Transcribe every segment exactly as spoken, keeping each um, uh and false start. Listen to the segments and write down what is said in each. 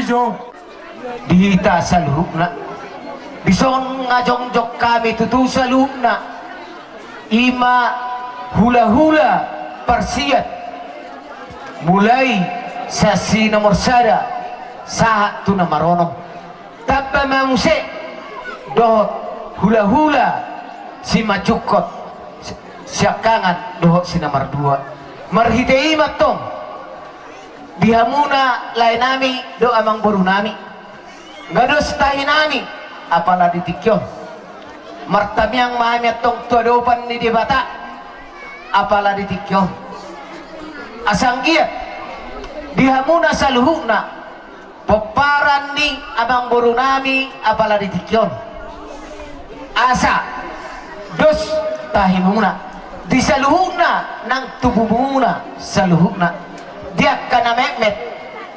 Jo di hita saluhutna. Dison nga jongjong hami tutu saluhutna. Ima hulahula parsiat, mulai sian si nomor sada sahat tu na maronom. Tamba ma muse dohot hulahula simanjungkot, si-, siangkangan dohot si na mardua. Marhite i ma antong di hamuna laenami dohot amangborunami, nga dos tahinami apala di tingki on. Martamiang ma hami antong tu adopan ni Debata apala di tingki on. Asa anggiat di hamuna saluhutna pomparan ni amangborunami apala di tingki on, asa dos tahimuna di saluhutna nang tubumuna saluhutna, di angka na metmet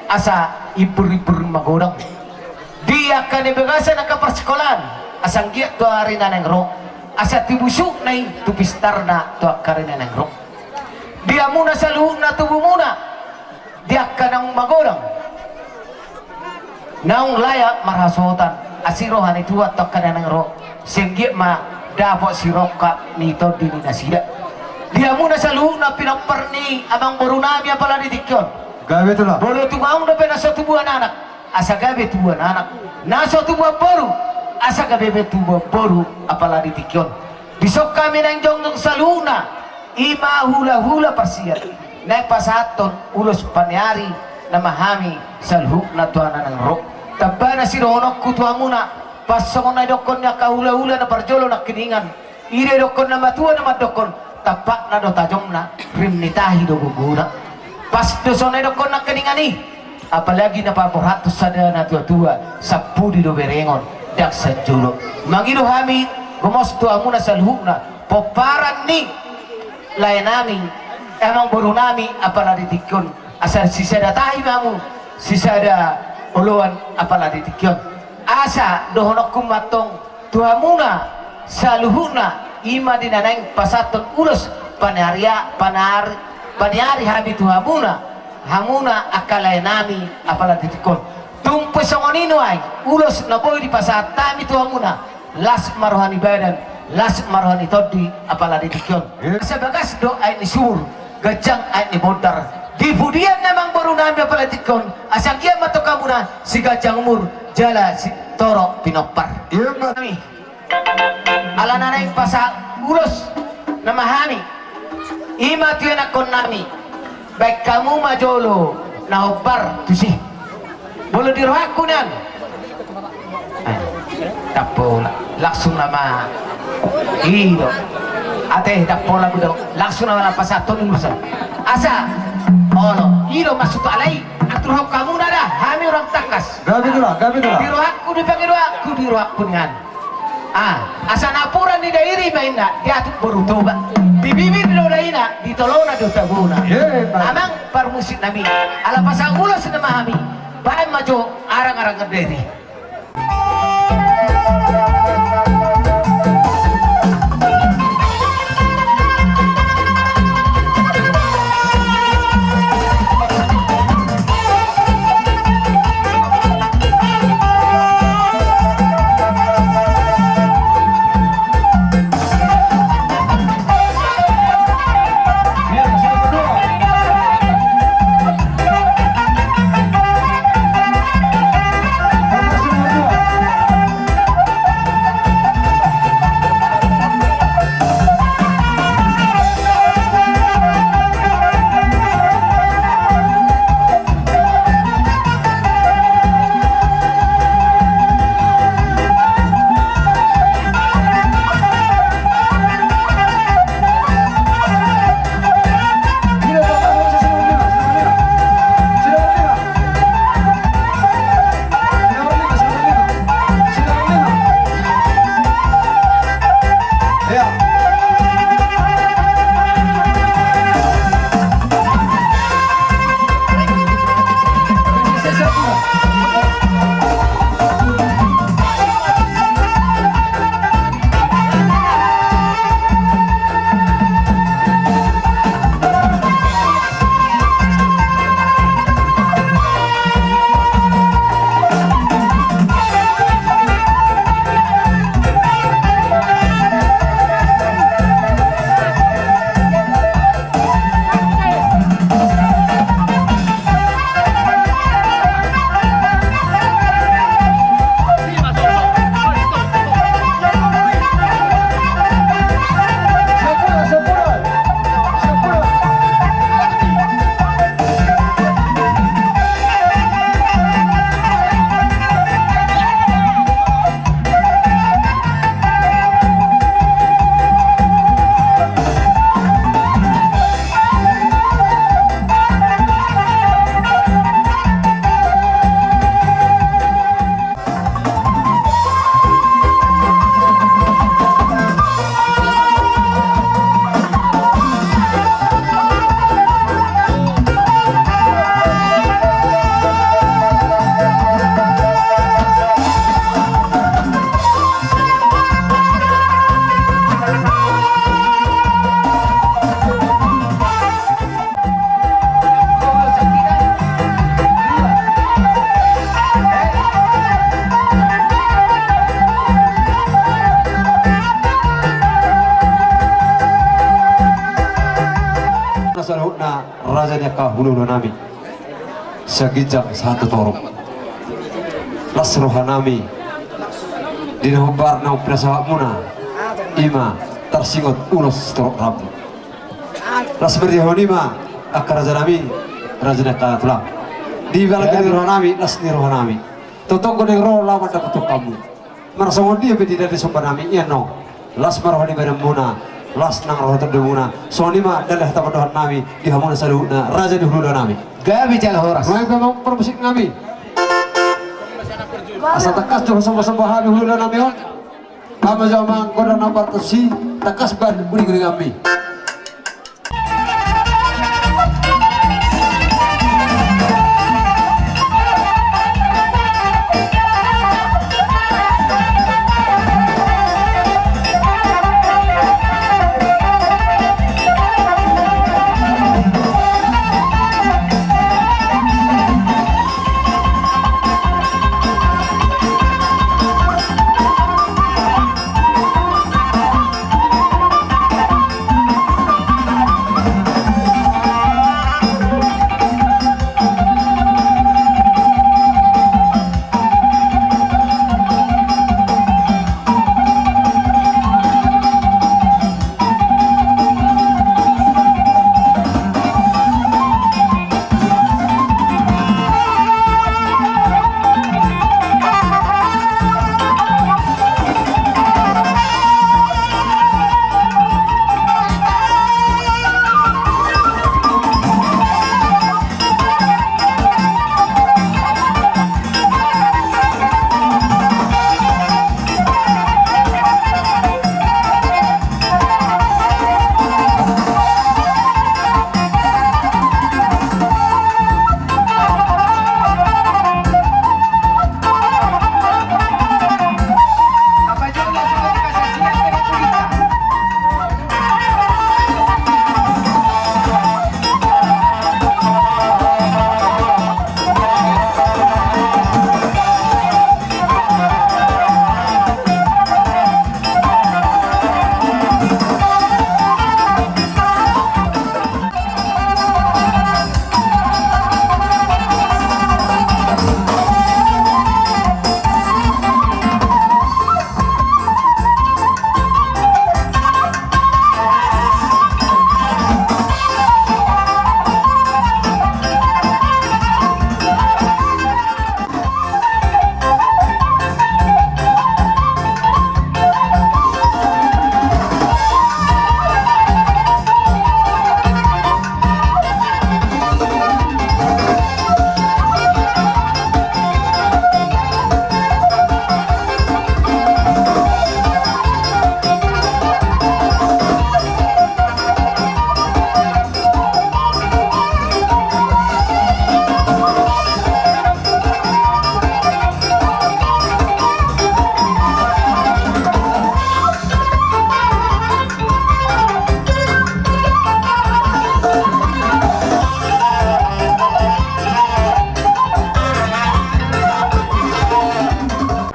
asa imbur-imbur magodang, di angka na di bagasan angka parsikolaan asa anggiat tu ari na naeng ro, asa tibusukna i tu pistarna tu angka ari na naeng ro. Di hamuna saluhutna tubumuna, di angka naung magodang, naung layak marhasohotan, asi roha ni Tuhan tu angka na naeng ro, sai anggiat ma dapot sirongkap ni tondi ni nasida. Di hamuna saluhutna pinompar ni amangborunami apala di tingki on. Gabe tulang. Molo tung aung dope na so tubuan anak, asa gabe tubuan anak. Na so tubuan boru, asa gabe be tubuan boru apala di tingki on. Dison hami naeng jongjong saluhutna, ima hulahula parsiat, naeng pasahathon ulos paneari nama hami saluhutna tu ari na naeng ro. Tamba na sidohononku tu hamuna, pas songon na nidokkon ni angka hulahula na parjolo nangkiningan, i do didokkon na matua na mandokkon, tampakna do tajomna, rim ni tahi do gogona. Pas do songon na nidokkon nangkiningan i, apalagi na paborhathon sada na tuatua, sampudi do berengon, ndang sanjolo. Mangido hami gomos tu hamuna saluhutna, pomparan ni laenami, amangborunami apala di tingki on, asa sisada tahi ma hamu, sisada oloan apala di tingki on. Asa dohononku ma antong tu hamuna saluhutna, ima di na naeng pasahathon ulos paneari, paneari, paneari hami tu hamuna, hamuna angka laenami apala di tingki on. Tung pe songon i nuaeng ulos na boi dipasahat hami tu hamuna, las ma roha ni badan, las ma roha ni tondi apala di tingki on. Asa bagas do aek ni sumur, ganjang aek ni bondar. Di pudian ni amangborunami apala di tingki on, asa anggiat ma antong hamuna siganjang umur jala sitorop pinompar. Ima. Ala na naeng pasahat ulos nama hami, ima tu ianakkonnami, baen hamu ma jolo na hombar tusi. Molo di rohangku nian, eh, ndang pola, langsung nama i do. Ate, ndang pola, langsung nama na pasahathon ulos. Asa olo, i do maksud alai, atur rohangku hamuna da, hami orang tangkas. Gabe tulang, gabe tulang. Di rohangku, di pangidoanku, di rohangku nian. Ah, asa napuran ni Dairi ma inna, diatur boru Toba. Di bibir do daina, di tolona do tabona. Amang parmusiknami, ala pasahat ulos nama hami, baen ma jo arang-arang Dairi. Angka hulahula nami, sian ginjang sahat tu toru. Las roha nami di na hombar naung pinasahat muna, i ma tarsingot ulos torop rambu. Las mardiahon i ma angka raja nami, raja ni angka tulang. Di balik ni roha nami, las ni roha nami. Tongtong godang ro laho mandapothon hamu. Marasongon dia pe di dali somba nami, ia no. Las ma roha ni badan muna, las nang roha tondi muna. Songon i ma dali hata pandohan nami di hamuna saluhutna, raja ni hulahula nami. Gabe jala horas. Nuaeng pe amang parmusik nami. Asa tangkas jo somba-somba hami hulahula nami on. Hamu jo amang godang na partusi, tangkas bahen uning-uning nami.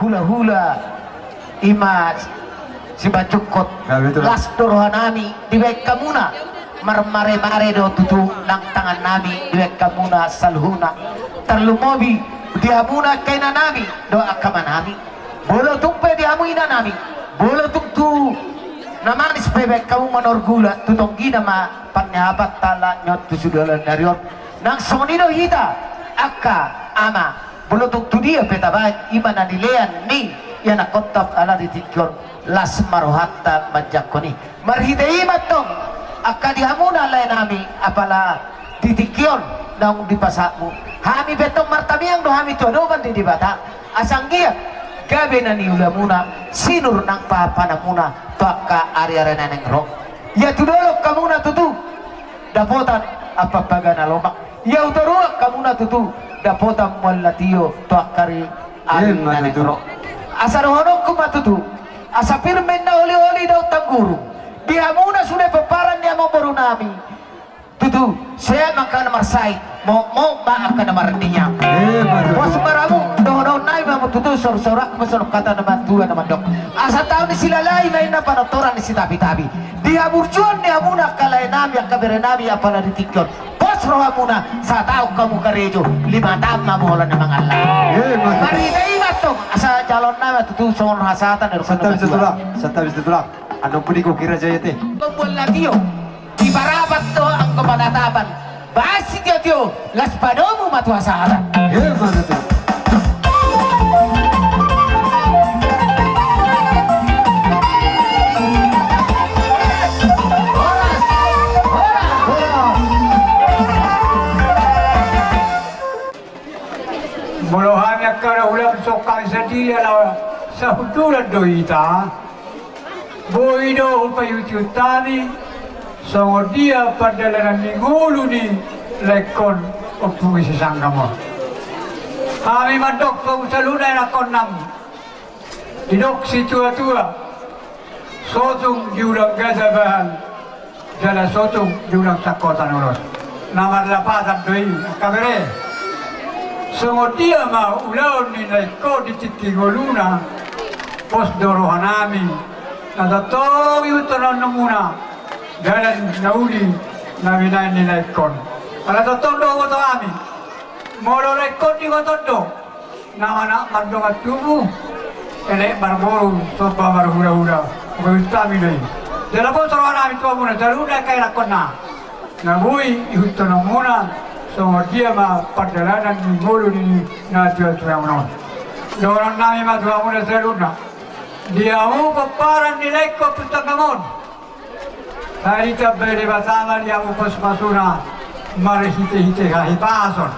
Hulahula, i ma simanjungkon. Ya, betul. Las do roha nami dibahen hamuna. Marmare-mare do tutu nang tangan nami dibahen hamuna saluhutna. Tarlumobi di hamuna angka ina nami dohot angka ama nami. Molo tung pe di hamu ina nami, molo tung tu na manis pe bahen hamu manorgula, tu tonggina ma parniapanta laho tu sude ni ari on. Nang songon i do hita angka ama, molo tung tu dia pe tabahen, i ma na nilean ni ianakhonta ala di tingki on, las ma rohanta manjangkon i. Marhite i ma antong angka di hamuna lae nami, apala di tingki on naung dipasahatmu. Hami pe antong martamiang do hami tu adopan ni Debata, asa anggiat gabe na niulamuna, sinur nang pahanpahanmuna tu angka ari-ari na naeng ro. Ia tu dolok hamuna tutu dapotan ampapaga na lomak. Ia tu toruan hamuna tutu dapotan mual na tio tu angka ari, ari na naeng ro. Asa dohononku ma tutu, asa pir ma inna holi-holi daotan tangguru. Di hamuna sude pomparan ni amangboru nami, tutu sehat ma angka na marsahit, mokmok ma angka na marninga. Pos ma hamu, dohonon nami ma hamu tutu, saur-saur angka ma songon hata ni natuatua na mandok: Asa tao ni Silalahi ma inna, panortoran ni Sitapitapi. Di haburjuon ni hamuna angka lae nami, angka bere nami, apala di tingki on, pos Rohamuna, sataon hamu karejo, lima taon ma molo na mangallang. Marhite i ma antong, asa jaloonnami ma tutu songon hasahatan. Santabi tulang, santabi tulang. Annon pudi goki raja i ate. Pembuat latio, di parapat do anggo panatapan. Basi tio-tio, las panomu ma tu hasahatan. Molo hami angka na hula, songon hami sandiri ala sahundulan do hita. Boi do hupaihut-ihut hami songon dia pardalanan ni ngolu ni laengkon ompung i si Sanggamon. Hami mandok tu saluhutna ianakhonnami, didok situa-tua, sotung di ulang gaja bahan, jala sotung di ulang sangkotan ulos. Na marlapatan do i angka bere. Songon dia ma ulaon ni laengkon di tingki ngoluna, pos do rohanami. Na tongtong ihuthononmuna dalan na uli na binahen ni laengkon. Ala tongtong do huboto hami, molo laengkon diboto do na manat mardongan tubu, elek marboru, somba marhula-hula. Hupaihut hami do i. Jala pos rohanami tu hamuna saluhutna angka ianakhonna, na boi ihuthononmuna songon dia ma pardalanan ni ngolu ni natua-tuamuna on. Dohononnami ma tu hamuna saluhutna, di hamu pomparan ni laengkon ompung Sanggamon, sai ditambai Debata ma di hamu pasu-pasuna marhite-hite hahipason.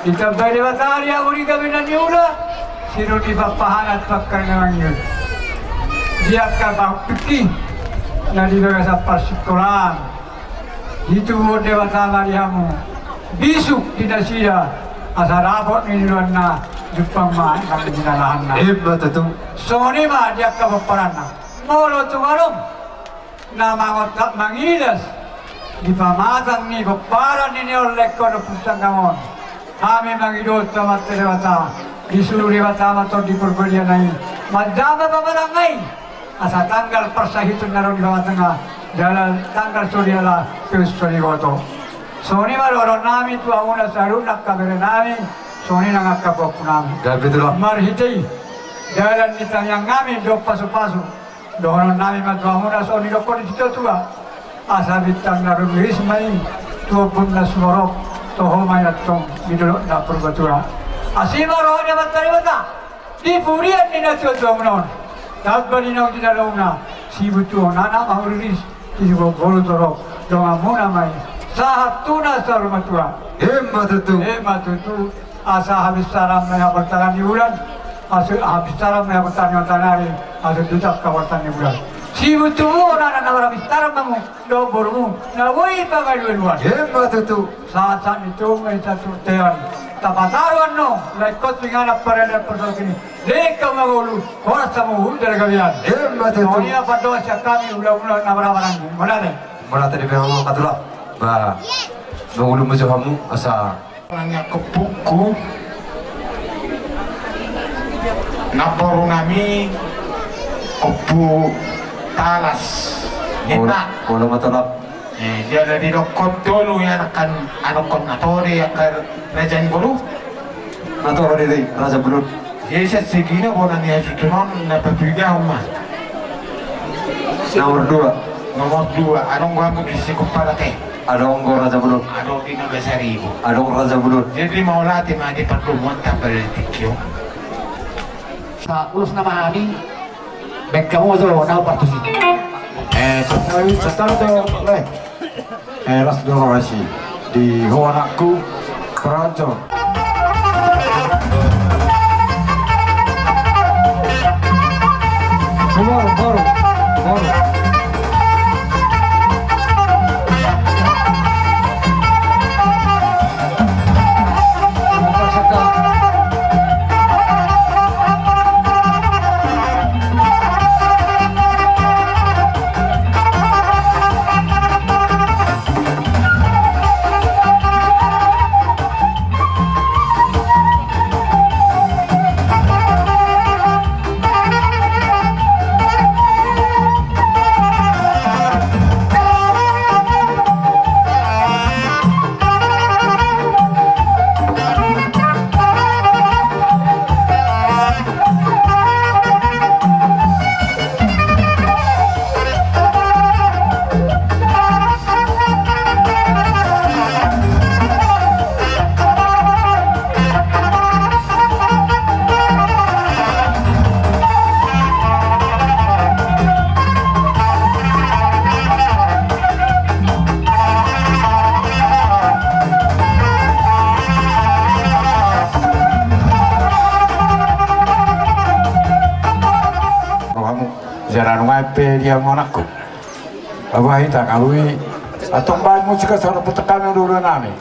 Ditambai Debata di hamu di gabe na niula, sinur ni papahanan pangkar na mangihut. Di angka pahompu na di bagasan parsikolaan, ditubuhon Debata ma di hamu bisuk di nasida, asa dapot ni niulaanna, jumpang ma nang di nalahanna. Emma tutu. Songon i ma di angka pomparanna. Molo tung adong na mangontak mangilas di pamatang ni pomparan ni on laengkon ompung Sanggamon, hami mangido tu Amanta Debata, disuru Debata ma Tondi Parbadia na i manjama pamatangna i, asa tanggal parsahiton na ro di pamatangna, jala tanggal so diala, pos so diboto. Songon i ma dohononnami tu hamuna saluhutna angka berenami, songon i nang angka pahompunami. Marhite i dalan ni tangiangnami dohot pasu-pasu, dohononnami ma tu hamuna songon nidokkon ni situa-tua, asa bintang na rumiris ma i tu ombun na sumorop, toho ma i antong di dolok na Purbatua. Asi ma roha ni Amanta Debata di purian ni natua-tuamuna on, tamba di naung di na daumuna, sibuntuhon anak ma huriris, sibuntuhon boru torop, donganmuna ma i sahat tu na saur matua. Emma tutu. Emma tutu. Asa habinsaran ma i haportangan ni bulan, asa habinsaran ma i haportangan ni mataniari, asa tutu angka haportangan ni bulan. Sibuntuhon anak na marhabinsaran ma hamu dohot borumu na boi pangalualuan. Emma tutu. Sahat-sahat ni tung ma i saturtean. Tapataru annon laengkon tu inganan paradalan parsaulian i. Lehon hamu ma ngolu, horas hamu tu hujur gabean. Emma tutu. Songon i ma pandohan sian hami, ulaon na marhahamaranggi. Mauliate. Mauliate di hamu angka tulang. Ba, mangolu ma jo hamu asa. Nang ni angka ompungku, namboru nami Ompu Talas. Ninna. Olo, olo ma tulang. Eh, dia na didokkon tolu i anakkon, anakkon na tore angka raja ni boru. Na tore do i Raja Bulun. Jadi sasegina bona ni hasuhuton on na papidahon ma. Nomor dua. Nomor dua, adong do hamu di si Kumparan i. Adong do Raja Bulun. Adong di na basa ribu. Adong Raja Bulun. Jadi mauliate ma di pardomuan tamba di tingki on. Sa ulos nama hami. Baen hamu jo na partusi. Eh, santabi, santabi jo, eh. Eh, las do roha i di ho anakku, Pranjo. Baru, baru, baru. Jarang nuaeng pe dia monakku. Apa hita kalui. Antong baen musik songon na pasahathon hami.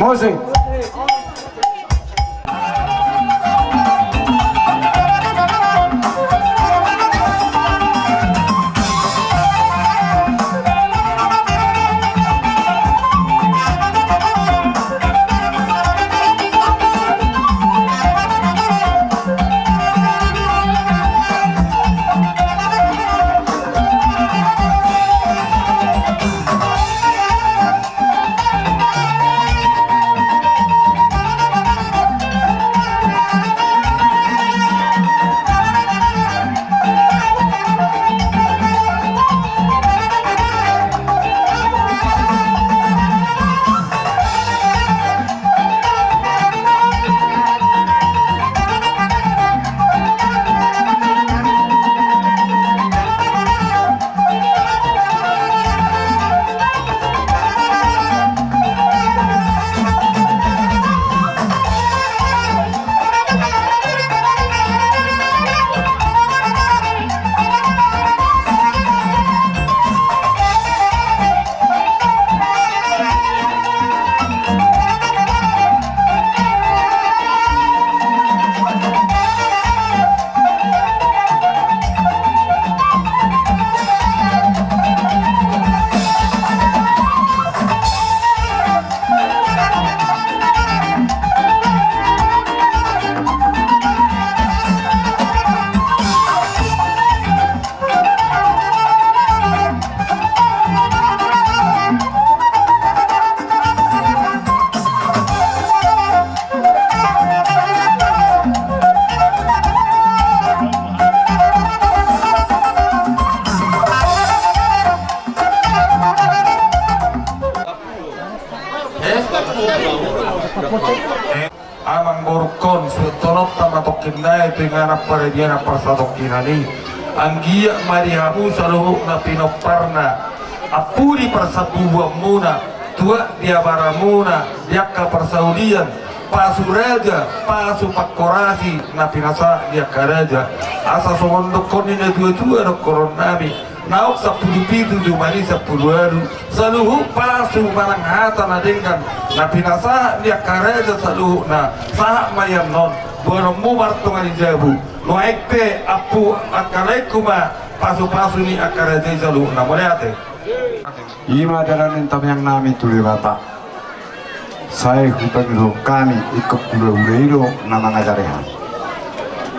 Musik. Amang borungkon, suhut tolonta ma tongkin nai tu inganan paradianan parsatongkinan i. Anggiat ma di hamu saluhutna pinomparna, ampuni parsambubuanmuna, tuat di abaramuna, di angka parsaulian, pasu raja, pasu pangkorasi na pinasahat ni angka raja. Asa songon dokkon ni natuatua dohonon nami, naung sampulu pitu jumadi sampulu ualu, saluhut pasu manang hata na denggan na pinasahat ni angka raja saluhutna, sahat ma i annon, boanonmu martonga ni jabu. Nuaeng pe ampu angka laengku ma pasupasu ni angka raja i saluhutna. Mauliate. I ma dalan ni tamiang nami tu Debata. Sai hupangido hami ingkon hulahula i do na mangajari hami.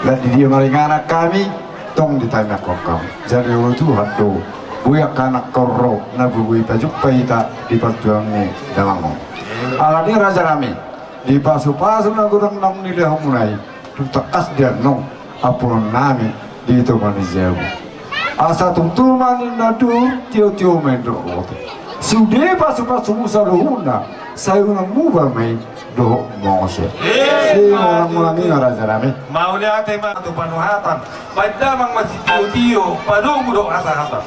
Lan di dia maringanan hami, tong ditamiangkon hami. Jadi olo Tuhan do, boi angka anakkon ro na boi-boi pajumpa hita di parjuangan ni damang on. Alani raja nami, dipasupasu na godang naung nilehonmuna i, tung tangkas do annon ampuon nami di tonga ni jabu. Asa tung tubu ma ninna tu, tiotio ma ninna boto. Sude pasupasumu saluhutna, sai unang muba ma i dohot mose. Eh, sai unang muba ma i, raja nami. Mauliate ma tu panuhatan. Baen damang ma sitiotio, padomu dohot hasahatan.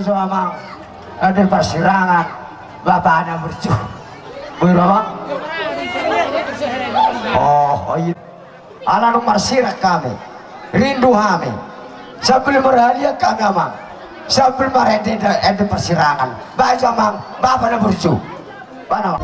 Amang, ende parsirangan, bapana burju. Boi ro, Amang? Oh, oh, iya. Ala dung marsirang hami, rindu hami, sambil marhaliang hami, Amang, sambil marende ende parsirangan. Baen jo, Amang, bapa na burju. Bana.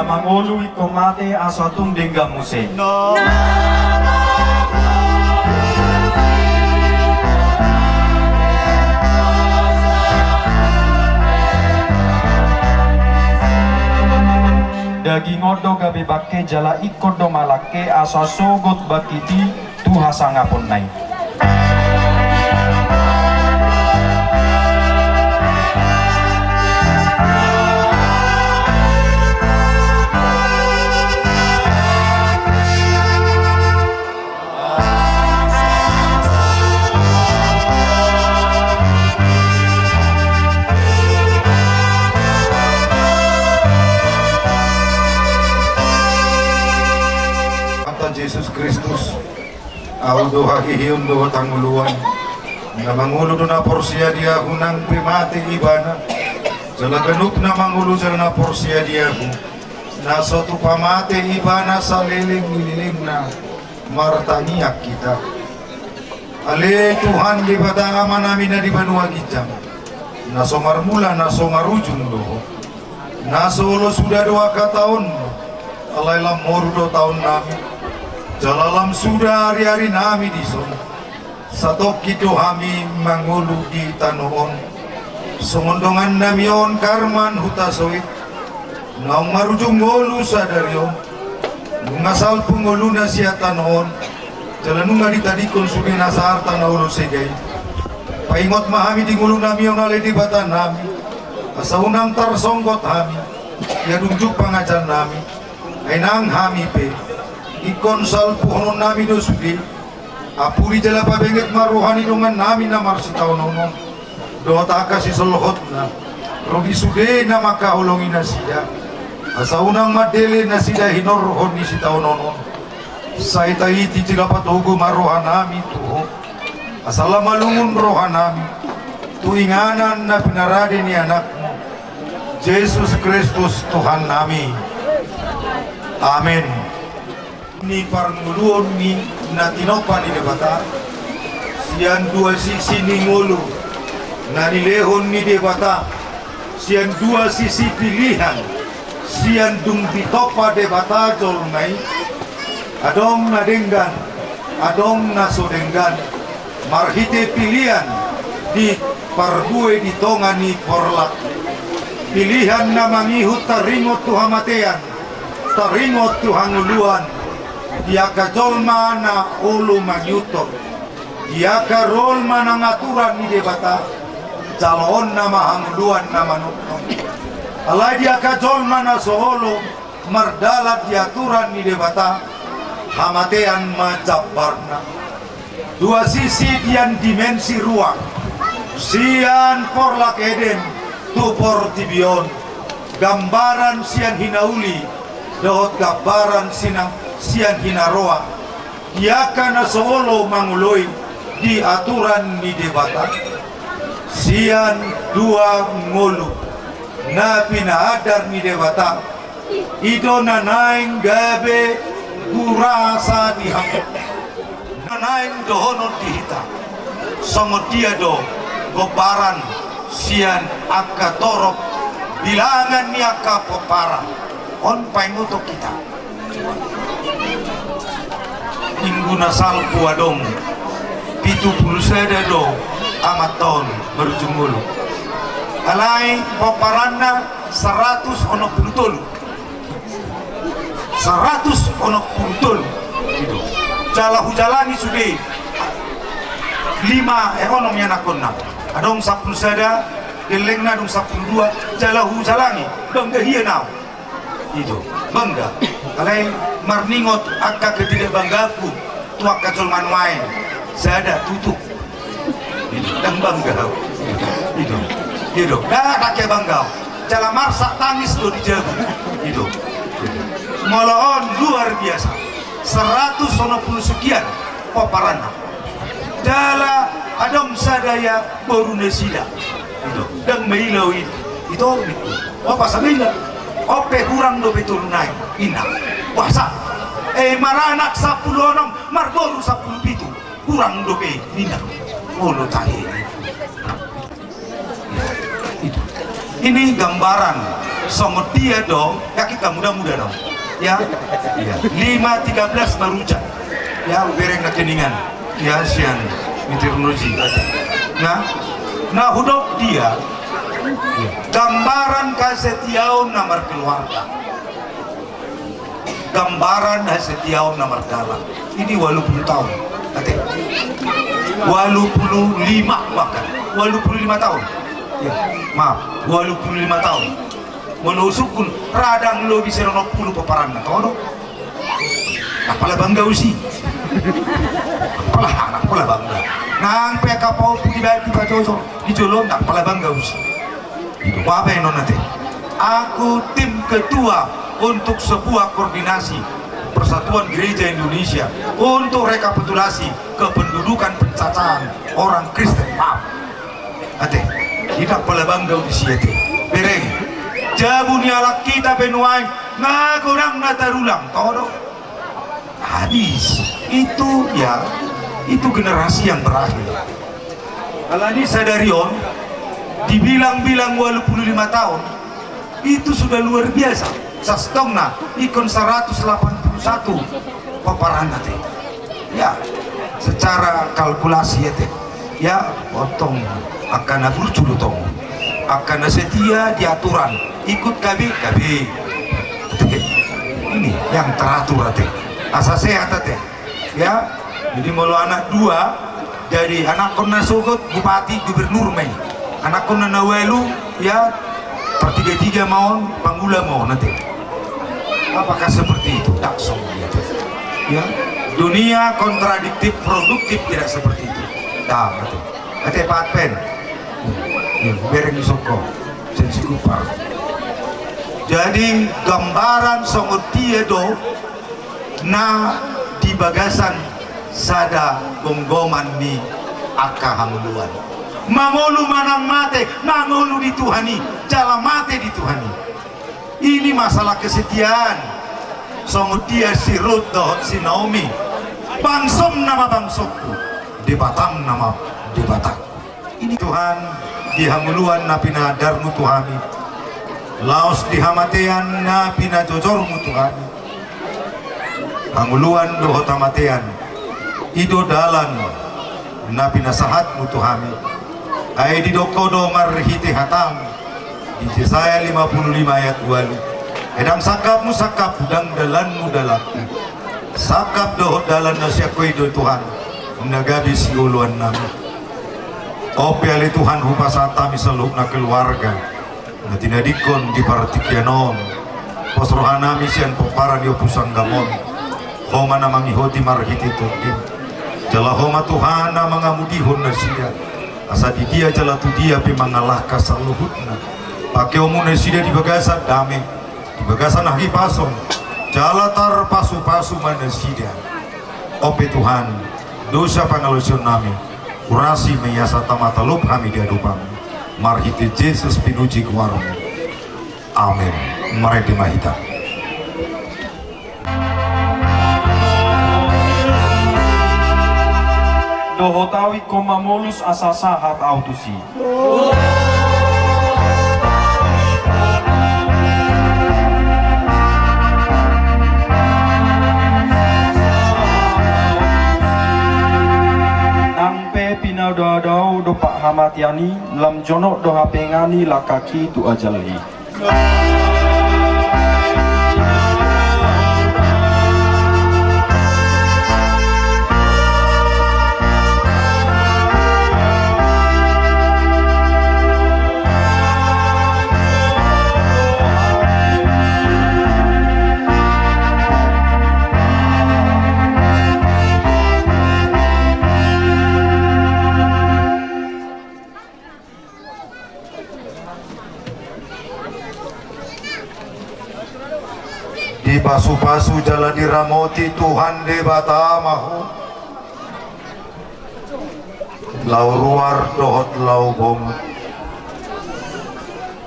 Mangolu ingkon mate aso tung denggan muse. Daging on do gabe bangke jala ingkon do malangke asa sogot bangkit i tu hasangaponna i. Tuhan Jesus Kristus. Ahu do hahihion dohot hangoluan. Na mangolu do na porsea di ahu nang pe mate ibana. Jala ganup na mangolu jala na porsea di ahu, na so tupa mate ibana saleleng ni lelengna. Martangiang hita. Ale Tuhan Debata Amanami na di banua ginjang, na so marmula na so marujung do Ho. Na so olo suda do angka taon, alai lam moru do taonnami. Jala lam suda ariarinami dison. Satongkin do hami mangolu di tano on. Songon dongannami on Karman hutasoit, naung marujung ngolu sadari on. Nunga salpu ngoluna sian tano on, jala nunga ditadingkon sude nasa arta na olo sega i. Paingot ma hami di ngolunami on ale Debatanami, asa unang tarsonggot hami, ia dung jung pangajalnami. Ai nang hami pe, ingkon salpuhononnami do sude. Ampuni jala pabenget ma roha ni dongannami na marsitaonon on dohot angka sisolhotna, ro di sude na mangkaholongi nasida, asa unang mandele nasida hinorhon ni sitaonon on. Sai taiti jala patogu ma rohanami tu Ho, asa lam malungun rohanami tu inganan na pinarade ni Anakmu, Jesus Kristus Tuhannami. Amen. Ni parngoluon ni na tinompa ni Debata, sian dua sisi ni ngolu na nilehon ni Debata, sian dua sisi pilihan, sian dung ditompa Debata jolma i, adong na denggan, adong na so denggan, marhite pilihan di parbue di tonga ni porlak. Pilihan na mangihut taringot tu hamatean, taringot tu hangoluan, di angka jolma na olo mangihuthon, di angka jolma na aturan ni Debata, jaloonna ma hangoluan na manongtong. Alai di angka jolma na so olo mardalan di aturan ni Debata, hamatean ma jambarna. Dua sisi dian dimensi ruang, sian porlak Eden tu portibi on, gambaran sian hinauli dohot gambaran sina-, sian hinaroa, di angka na so olo mangoloi di aturan ni Debata, sian dua ngolu na pinaadar ni Debata, i do na naeng gabe burasa di hamu, na naeng dohonon di hita, songon dia do gombaran sian angka torop bilangan ni angka pomparan. On paingoton hita. Minggu na salpu adong pitu pulu sada do amanta on marujung ngolu. Alai pomparanna saratus onom pulu tolu. Saratus onom pulu tolu. Ido. Jala hujalangi sude lima, eh, onom ni anakkonna. Adong sampulu sada, gellengna adong sampulu dua, jala hujalangi. Bangga hian au. Ido, bangga. Alai marningot angka ketidakbanggaanku tu angka jolma nuaeng. Sada tutu. Ido, ndang bangga au. Ido, ido. Ndang ate bangga au. Jala marsak tangis do di jabu. Ido. Molo on luar biasa. Saratus onom pulu sekian pomparanna. Jala adong sada ia boru nasida. Ido, ndang maila au i. Ito, ningku. Opa samaila. On pe hurang dope tolu nai, ninna. Boasa? Eh, maranak sampulu onom, marboru sampulu pitu. Hurang dope, ninna. Olo tahe. Ini gambaran Songon dia do, ya kita muda-muda dong. Ya, ya. Lima tiga belas baru hujan. Ya, ubereng na keningan. Ya, sian meteorologi. Nah, nah hudok dia. Ya. Gambaran kesetiaan na markeluarga. Gambaran kesetiaan na mardalan. Ini walu pulu taon. Ate. Walu pulu lima bahkan. Walu pulu lima taon. Ya, maaf, walu pulu lima taon. Molo husungkun, radang lobi sian onom pulu pomparanna, toho do? Ndang pola bangga husi. Pola, ndang pola bangga. Nang pe angka pahompu dibaen, dipajojor di jolo, ndang pola bangga husi. Itu apa yang non nanti? Aku tim ketua untuk sebuah koordinasi Persatuan Gereja Indonesia untuk rekapitulasi kependudukan pencacahan orang Kristen. Maaf. Ate, ndang pola bangga husi ate. Bereng. Jabu ni halak hita pe nuaeng, nga godang na tarulang, toho do? Habis. Itu, ya, itu generasi yang berakhir. Alani sadari on, dibilang-bilang walu pulu lima taon, itu sudah luar biasa. Sastongna ingkon saratus lapan pulu satu pomparanna ate. Ya, secara kalkulasi ate. Ya, potong angka na burju do tong. Angka na setia di aturan, ikut K B, K B. Ate, ini yang teratur ate. Asa sehat ate. Ya, jadi molo anak dua, jadi anakkon na sogot bupati, gubernur ma i. Anakkon na ualu, ya, partiga-tiga ma on, pangula ma on ate. Apakah seperti itu? Ndang songon i ate. Ya, dunia kontradiktif produktif tidak seperti itu. Ndang ate. Ate, paat pe. Ya, bereng isoko. Sensi kupar. Jadi gambaran songon dia do na di bagasan sada gomgoman ni angka hangoluan. Mangolu manang mate, mangolu di Tuhan i, jala mate di Tuhan i. Ini masalah kesetiaan. Songon dia si Rut dohot si Naomi. Bangsom nama bangsomku, Debatam nama Debatangku. Ini Tuhan, di hangoluan na pinaandarmu tu hami, laos di hamatean na pinajojormu tu hami. Hangoluan dohot hamatean, i do dalan na pinasahatmu tu hami. Ai didok Ho do marhite hatam, di Jesaya lima pulu lima ayat ualu: Ai ndang sangkapmu sangkapku, ndang dalanmu dalanku. Sangkap dohot dalan na sian Ho i do Tuhan, na gabe sioloannami. On pe ale Tuhan, hupasahat hami saluhutna keluarga na tinadingkon di partingkian on. Pos rohanami sian pomparan ni Ompu Sanggamon. Ho ma na mangihoti marhite Tondim. Jala Ho ma Tuhan na mangamudihon nasida, asa di dia jala tu dia pe mangalangka saluhutna. Pakeonmu nasida di bagasan dame, di bagasan hahipason, jala tarpasupasu ma nasida. On pe Tuhan, dosa pangalaosionnami, urasi ma i asa tama tolop hami di adopanmu. Marhite Jesus pinuji goarmu. Amen. Marende ma hita. Dohot au ingkon mamolus asa sahat au tusi. Nang pe pinadao-dao dompak hamatean i, lam jonok do hapengan i langkangki tu ajal i. Dipasupasu jala diramoti Tuhan Debata ma ho. Laho ruar dohot laho bongot.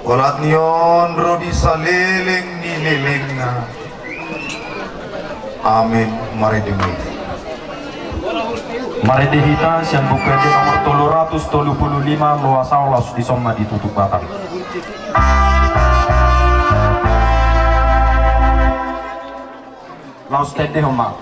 Olat ni on ro di saleleng ni lelengna. Amin. Marende ma hita. Marende hita sian Buku Ende nomor tolu ratus tolu pulu lima, loas au laos dison ma ditutup batang. Tete homa.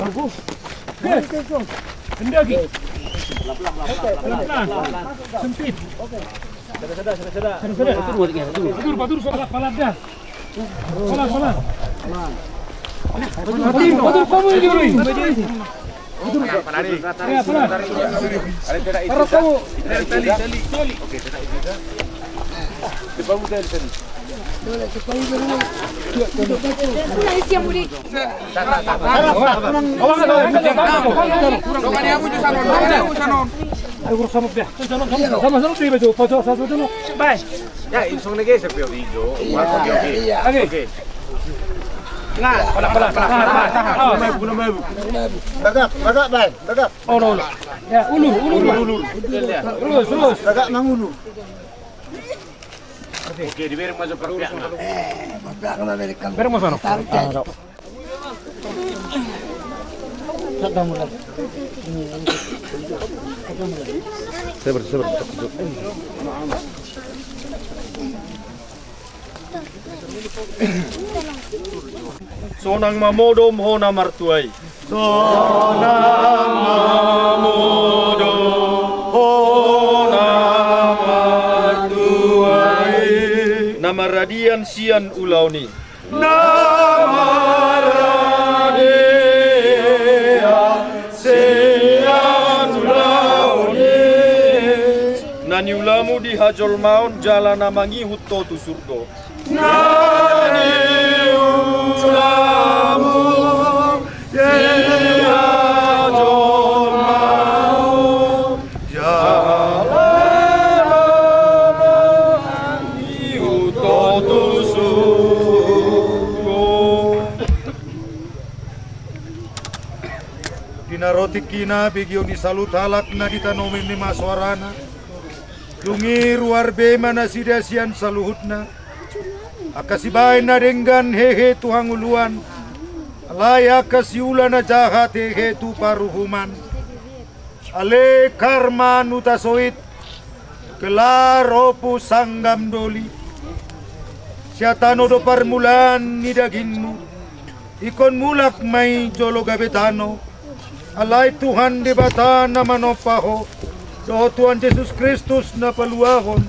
Bagus. Yes. Endaki. Pelan-pelan. Sempit. Sada, sada, sada, sada. Sada, sada. Patur, patur, sada, palan dah. Palan, palan. Patur, patur, kamu ini, Rui. Ya, palan. Taruh kamu. Oke, tali, tali. Bagak, bagak, baen, bagak. Ulur, ulur. Terus, terus. Bagak mangulur. Oke, dibereng ma jo parpiak. Bereng ma sono. Sabar, sabar. Sonang ma modom ho na martua i. Sonang ma modom ho na martua i. Na maradian sian ulaon i. Na maradian sian ulaon i. Na niulamu di hajolmaon jala na mangihut ho tu surgo. Na niulamu di hajolmaon jala na mangihut ho tu surgo. Di na ro tingkina, begeon ni saluhut halak na di tano on, meme ma soarana. Dung i ruar be ma nasida sian saluhutna. Angka sibahen na denggan hehe tu hangoluan. Alai angka siula na jahat hehe tu paruhuman. Ale Karman Utasoit, gelar Opu Sanggam Doli. Sian tano do parmulaan ni dagingmu. Ingkon mulak ma i jolo gabe tano. Alai Tuhan Debata na manompa ho, dohot Tuhan Jesus Kristus na paluahon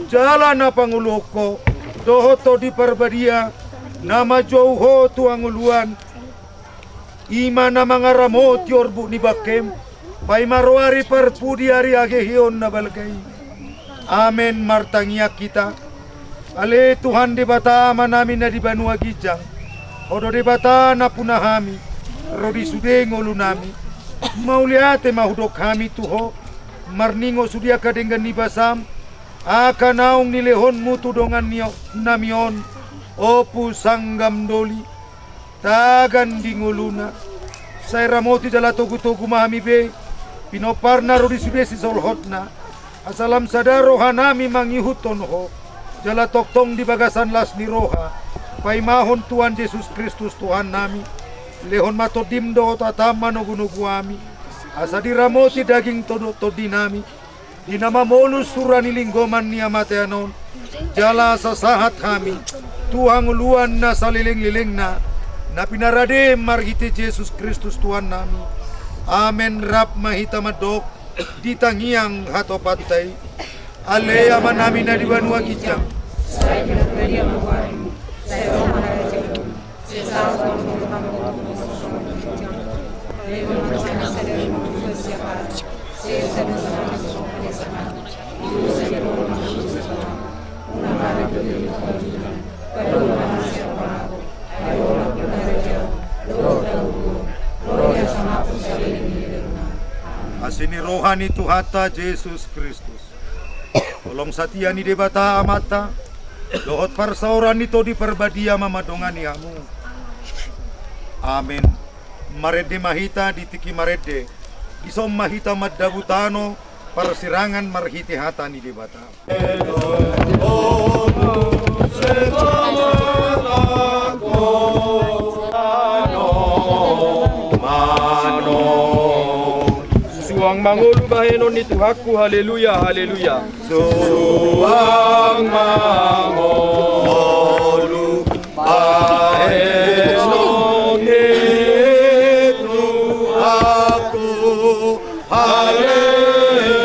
jala na pangoluhon ho, dohot Tondi Parbadia na manjou ho tu hangoluan, i ma na mangaramoti orbuk ni bangkem, paima ro ari parpudi, ari haheheon na balga i. Amen. Martangiang hita. Ale Tuhan Debata Amanami na di banua ginjang, Ho do Debata nampuna hami ro di sude ngolunami. Mauliate ma hudok hami tu Ho, marningot sude angka denggan ni basam, angka naung nilehonmu tu dongan ni o-, nami on, Opu Sanggam Doli. Tagan di ngoluna. Sai ramoti jala togutogu ma hami be pinomparna ro di sude sisolhotna. Asa lam sada rohanami mangihuthon Ho, jala tongtong di bagasan las ni roha paimahon Tuhan Jesus Kristus Tuhannami. Lehon ma Tondim dohot hatam manogunogu hami, asa diramoti daging to-, tondinami. Di na mamolus sura ni linggoman ni hamatean on, jala asa sahat hami tu hangoluan na salelenglelengna, na pinarade marhite Jesus Kristus Tuhannami. Amen. Rap ma hita mandok. di tangiang hatopanta i. Ale Amanami na di banua ginjang. Asi ni roha ni Tuhanta Jesus Kristus, holong satia ni Debata Amanta, dohot parsaoran ni Tondi Parbadia ma mandongani hamu. Amen. Marende ma hita di tingki marende, dison ma hita mandabu tano parsirangan marhite hata ni Debata. Suang mangolu bahenon ni Tuhanku, haleluya, haleluya. Suang mangolu bahenon ni Tuhanku, haleluya, haleluya.